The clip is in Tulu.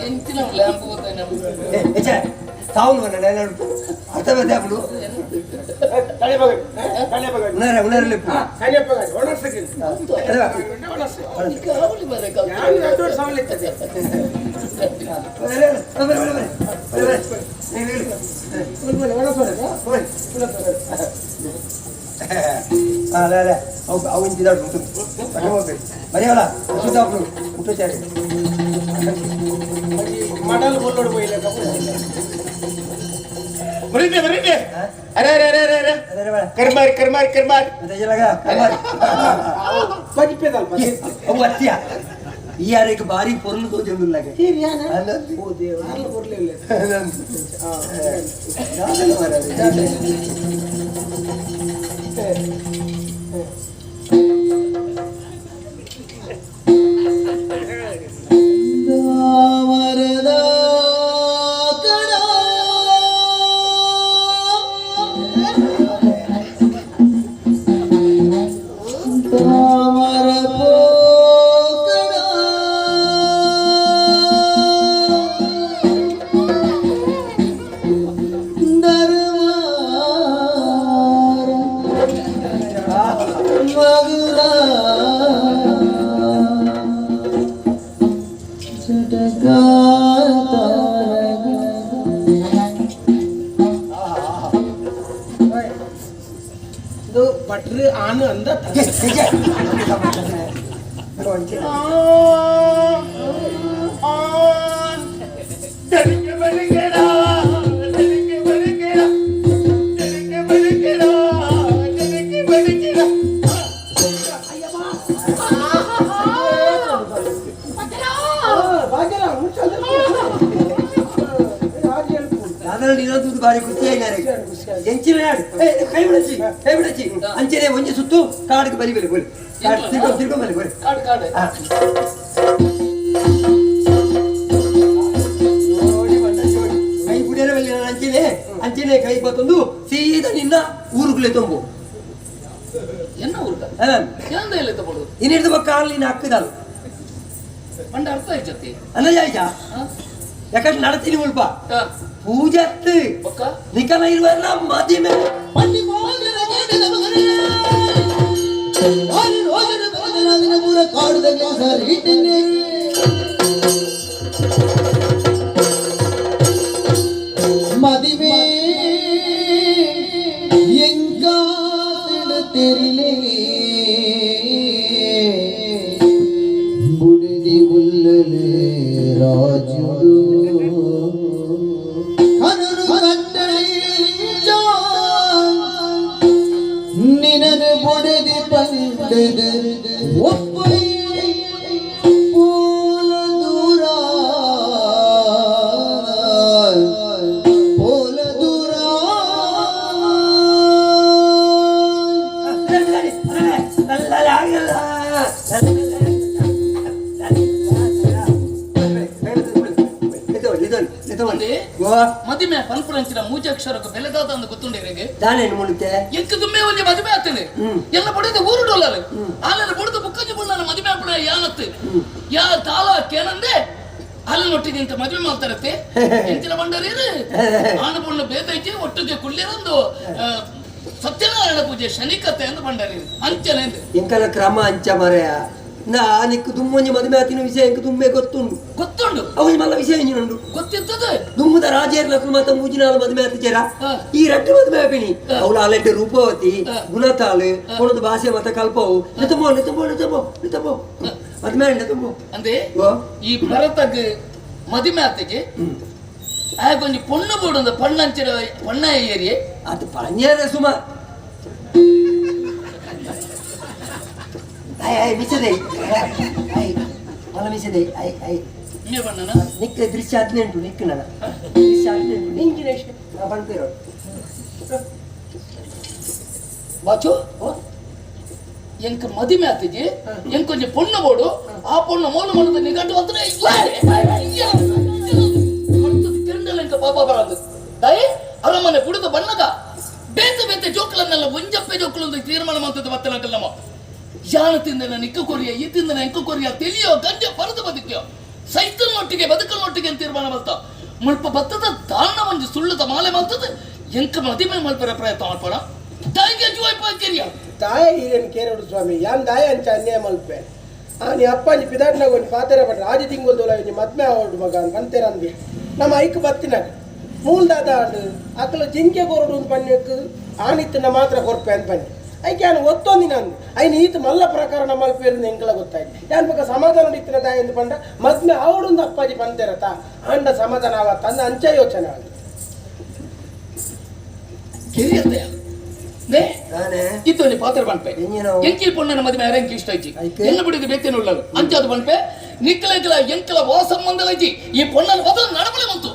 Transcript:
ಎಂಚಿನ ಲ್ಯಾಂಪ್ ಗೊತ್ತಾಯ್ನ. ಕಾವಲಿ ಬರ. ಮಡಲ್ ಬೊಲ್ಲೋಡು ಪೋಯಿಲೆ. ಬರೀತೆ ಬರೀತೆ, ಅರೆ ಅರೆ ಅರೆ ಅರೆ ಅರೆ, ಕರ್ಮಾರ್ ಕರ್ಮಾರ್ ಕರ್ಮಾರ್. ಬಜಿಪೆದಲ್ಪ. ಈ ಬಾರಿ ಪೊರ್ಲು ತೋಜೊಂದುಲ್ಲಾಗೆ. ಓ ದೇವ, ಅಲ್ಲ ಬರ್ಲಿಲ್ಲ. ಇದು ಭಟ್ರು ಆನು ಅಂದ. ತೆರಿಗೆ ಬರಿಗೆಡ, ತೆರಿಗೆ ಬರಿಗೆಡ, ತೆರಿಗೆ ಬರಿಗೆಡ, ತೆರಿಗೆ ಬರಿಗೆಡ. ಬಾರಿ ಖುಷಿ ಆಗಿದ್ದಾರೆ ಎಂಚಿನ ಕೈ ಬಿಡಚಿ, ಕೈ ಬಿಡಚಿ. ಅಂಚನೆ ಒಂಜಿ ಸುತ್ತು ಕಾಡಿಗೆ ಬಲಿ ಬಲಿ ಬಲಿ ತಿರ್ಗೊ ತಿರ್ಗೊ ಬಲಿ ಬಲಿ. ಕಾಡು ಕಾಡು. ನೋಡಿ ಬಂಡ ಜೋಡಿ. ಕೈ ಬಿಡಿಯರ ಬಲ್ಲಿ ನಾನು ಅಂಚನೆ ಅಂಚನೆ ಕೈ ಬತ್ತೊಂದು ಸೀದಾ ನಿನ್ನ ಊರುಗಳೇ ತುಂಬು. ಎನ್ನ ಊರ್ಗ? ಎಂದ ಇಲ್ಲ ತಗೊಳ್ಳು. ಇನ್ನಿಡ್ದು ಬೊಕ್ಕ ಕಾಲು ನೀನು ಹಾಕಿದಲ್ಲ. ಪಂಡ ಅರ್ಥ ಆಯ್ತತಿ. ಅಲ್ಲ ಜಾಯ್ಜಾ, ಯಾಕಂದ್ರೆ ನಡತೀನಿ ಮುಲ್ಪ ಪೂಜತ್. ಬೊಕ್ಕ. ನಿಕನ ಇರುವಲ್ಲ ಮದಿಮೆ. ಮದಿಮೆ ಎಂಗಾತಿಡ ತೆರಿಲೆ ಬುಡಿದಿ ಉಲ್ಲಲೆ ರಾಜುಡು ಕನನು ಕಟ್ಟಳಿಂಜ ನಿನನು ಬುಡಿದಿ ಪಂಡದ ಒಪ್ಪೈ ಪೋಲ ದೂರ ಪೋಲ ದೂರ. ಮದಿಮೆ ಪನ್ಪುರಂಚಿನ ಮೂಜಕ್ಷರಕ್ಕೆ ಬೆಲೆದಾದ ಅಂದು ಗೊತ್ತುಂಡಿರಿಗೆ. ದಾನೇನು ಮುಳುತ್ತೆ? ಎಂಕ್ ದುಮ್ಮೆ ಒಂಜಿ ಮದಿಮೆ ಆಗ್ತದೆ. ಎಲ್ಲ ಬಡಿದ ಊರು ಡೊಲ್ಲರು ಆಲೆಲ್ಲ ಬಡಿದು ಬುಕ್ಕಂಜಿ ಬುಳ್ಳನ ಮದಿಮೆ ಆಪುಣ ಯಾನತ್ತು ಯಾ ತಾಲ ಕೇನಂದೆ ಅಲ್ಲ ನೊಟ್ಟಿಗೆ ಇಂತ ಮದುವೆ ಮಾಡ್ತಾರತ್ತೆ. ಎಂಚಿನ ಬಂಡರೀರು ಆಣ ಪೊಣ್ಣು ಬೇತೈಚಿ ಒಟ್ಟಿಗೆ ಕುಳ್ಳಿರಂದು ಸತ್ಯನಾರಾಯಣ ಪೂಜೆ ಶನಿಕತೆ ಎಂದು ಬಂಡರೀರು ಅಂಚನೆ. ಎಂಕಲ ಕ್ರಮ ಅಂಚ ಮರೆಯ. ನಾ ನಿಕ್ಕು ದುಮ್ಮೊಂಜಿ ಮದುವೆ ಆತಿನ ವಿಷಯ ಎಂಕ್ ದುಮ್ಮೆ ಗೊತ್ತುಂಡು. ಗೊತ್ತುಂಡು. ಅವು ಮಲ್ಲ ವಿಷಯ ಉಂಡು. ಗೊತ್ತಿರ್ತದೆ. ದುಮ್ಮುದ ರಾಜೇರ್ನಕುಲು ಮಾತ ಮೂಜಿನಾಳು ಮದುವೆ ಆತಿಚೇರ. ಈ ರಡ್ಡು ಮದುವೆ ಆಪಿನಿ ಅವಳು ಅಲೆಡ್ಡೆ ರೂಪವತಿ ಗುಣತಾಳು ಕೊಣದ ಭಾಷೆ ಮತ ಕಲ್ಪವು. ನಿತಂಬೋ ನಿತಂಬೋ ನಿತಂಬೋ ನಿತಂಬೋ ಮದುವೆ ನಿತಂಬೋ. ಅಂದೆ. ಓ. ಈ ಭರತಗ್ ಮದಿಮೆ ಆತಿಗೆ ಆಗ ಒಂಜಿ ಪೊಣ್ಣು ಬೋಡು ಪಣ್ಣಂಚಿನ ಪಣ್ಣ ಏರಿಯೆ. ಅದು ಪಣ್ಯರ ಸುಮ I I ಮಿಸದೆ I ಮಲ ಮಿಸದೆ I I. ಇನ್ನೇ ಬಣ್ಣನ. ನಿಕ್ಕ ದೃಶ್ಯ 18 ನಿಕ್ಕ ನನ್ನ ದೃಶ್ಯ 18 ನಿಂಕಿನ ನಾ ಪಣ್ಪೇರು. ಬಾಚು, ಎಂಕ್ ಮದಿಮೆ ಆತಿಜಿ, ಎಂಕ್ ಒಂಜಿ ಪೊಣ್ಣು ಬೋಡು. ಆ ಪೊಣ್ಣು ಮೋಲು ಮನದ ನಿಗಂಟು ಅಂದ್ರೆ ಕೆಂಡಲ ಎಂಕ ಪಾಪ ಬರದು. ದಯೆ ಅರಮನೆ ಬುಡದ ಬಣ್ಣಗ ಬೇತೆ ಬೇತೆ ಜೋಕುಲು. ಜೋಕ್ಲನ್ನೆಲ್ಲ ಒಂಜಪ್ಪೆ ಜೋಕ್ಲು ಅಂತ ತೀರ್ಮಾನ ಮಾಡ್ತದೆ ಬತ್ತನಕಲ್ ನಮ್ಮ. ಯಾನ ತಿಂದನ ನಿಕ್ಕ ಕೊರಿಯ, ಈ ತಿಂದನ ಎಂಕ ಕೊರಿಯ, ತಿಳಿಯೋ ಗಂಜ ಪರದು ಬದುಕಿಯೋ ಸೈತನೊಟ್ಟಿಗೆ ಬದುಕನೊಟ್ಟಿಗೆ ಅಂತ ತೀರ್ಮಾನ ಮಾಡ್ತ ಮುಲ್ಪ ಬತ್ತದ ದಾನ ಒಂಜಿ ಸುಳ್ಳುದ ಮಾಲೆ ಮಾಡ್ತದೆ. ಎಂಕ ಮದಿಮೆ ಮಲ್ಪರ ಪ್ರಯತ್ನ ಮಾಡ್ಪಡ ತಾಯಿಗೆ ಜೀವ ಕೆರಿಯ. ತಾಯ ಹಿರಿಯನ್ ಕೇರಡು ಸ್ವಾಮಿ, ಯಾನ್ ದಾಯ ಅಂಚ ಅನ್ಯಾಯ ಮಲ್ಪೆ. ಆ ನೀ ಅಪ್ಪಾಜಿ ಪಿದಾಟ್ನಾಗ ಒಂಜಿ ಪಾತೆರ ಪಟ್ರೆ ಆಜಿ ತಿಂಗಳು ದೋಲ ಒಂಜಿ ಮದ್ಮೆ ಆವಡು ಮಗ ಅಂತ ಪಂತೇರ ಅಂದೆ. ನಮ್ಮ ಐಕ್ ಬತ್ತಿನಾಗ ಮೂಲ್ದಾದ ಆಂಡ್ ಅಕಲು ಜಿಂಕೆ ಕೊರಡು ಅಂತ ಪನ್ಯಕ್ ಆನಿತ್ತನ ಮಾತ್ರ ಕೊರ್ಪೆ ಅಂತ ಪನ್ನಿ. ಐಕೆ ಯಾನ್ ಒತ್ತೊಂದಿನ ಅಂದ್ ಐನ್ ಈತ ಮಲ್ಲ ಪ್ರಕರಣ ಮಲ್ಪೇರಿಂದ ಎಂಕಲ ಗೊತ್ತಾಯ್ತು. ಯಾನ್ ಬೊಕ ಸಮಾಧಾನ ಇತ್ತಿನ ತಾಯಿ ಅಂತ ಪಂಡ ಮದ್ಮೆ ಆವಡು ಅಂತ ಅಪ್ಪಾಜಿ ಪಂತೇರತ ಆಂಡ ಸಮಾಧಾನ ಆವತ್ತ ಅಂದ ಅಂಚ ಯೋಚನೆ ಆಂಡ್. ಕೆರಿಯತ್ತೆ ನೇ. ನಾನೇ. ಇತ್ತೊಂಜಿ ಪಾತ್ರ ಪನ್ಪೆ. ಎಂಜಿನವು? ಎಂಕಿ ಪೊಣ್ಣನ ಮದುವೆ ಯಾರ ಎಂಕಿ ಇಷ್ಟ ಐಜಿ. ಐಕೆ? ಎಲ್ಲ ಬಿಡಿದ ಬೇತೇನು ಉಳ್ಳದು ಅಂಚಾದ ಪನ್ಪೆ. ನಿಕ್ಕಲೆಂಕಲ ಎಂಕಲ ವಾ ಸಂಬಂಧ ಐಜಿ. ಈ ಪೊಣ್ಣನ ಬದಲು ನಡಬಳೆ ಬಂತು.